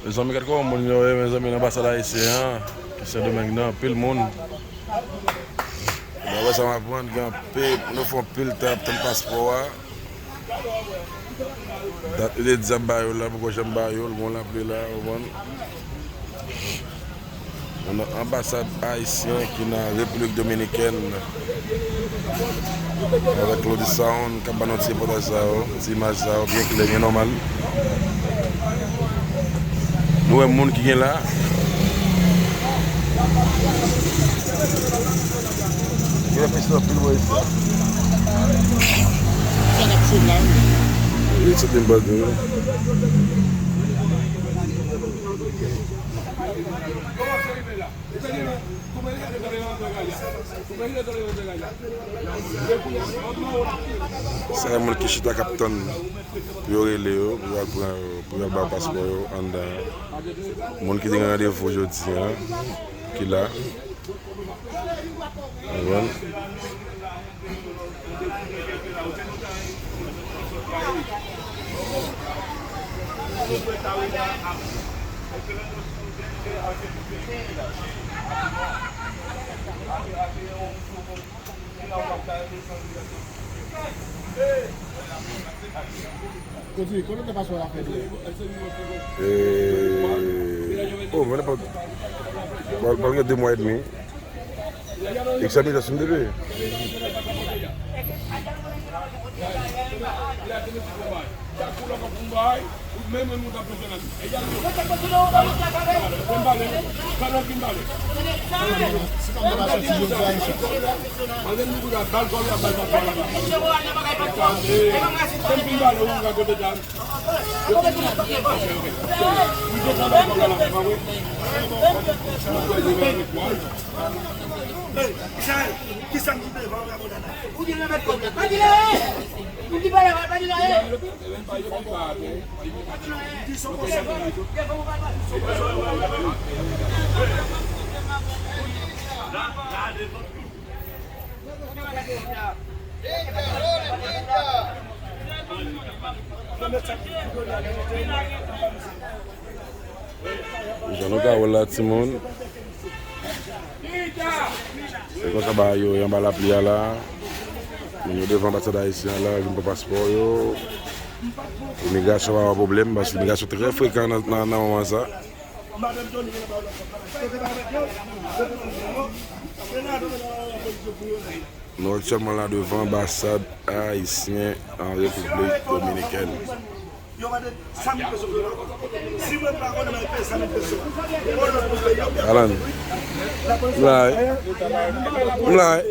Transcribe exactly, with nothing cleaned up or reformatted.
Mezanmi, gad kòman moun yo ye, mezanmi, nan anbasad ayisyen an, ki Sendomeng nan, anpil moun. Dapre sa m aprann, gen anpil, moun yo fè anpil tan ap tann paspò a. Dat yo te di ap ba yo l la, poko janm ba yo l, gon lapli la, ou konprann? Nou nan anbasad ayisyen ki nan Repiblik Dominikèn. Avèk Claudy Sound k ap ba nou ti repòtaj sa yo, ti imaj sa yo, byen klè, byen nòmal. Nou wè moun ki gen la. Gen pistol pil bò isit. Wi, se te m pa di, wi. Sa e moun ki chita k ap tann pou yo rele yo, pou yo al pran yo, pou yo al ba yo paspò yo anndan. Moun ki te gen randevou jodi a, ki la. Konprann? Kote, kote te pase w la fè byen? Eh, oh, mwen pa, pa, pa gen de mwa edmi. Egzamine sa sou m depi. Hey, Michael, kisa m di devan w la, bonè la? Ou di nan mèt kòb la. Pa di la, eh! Ou di pa la, pa di la, eh! Di son konsa. Jan nou ka wè l la, timoun. Se konsa bagay yo ye anba lapli a la. Moun yo devan anbasad ayisyen an la, vin pran paspò yo. Imigrasyon pa yon pwoblèm, paske imigrasyon trè frekan nan, nan, nan moman sa. Nou aktyèlman la devan anbasad ayisyen an Repiblik Dominikèn. Alan. M la wi. M la wi.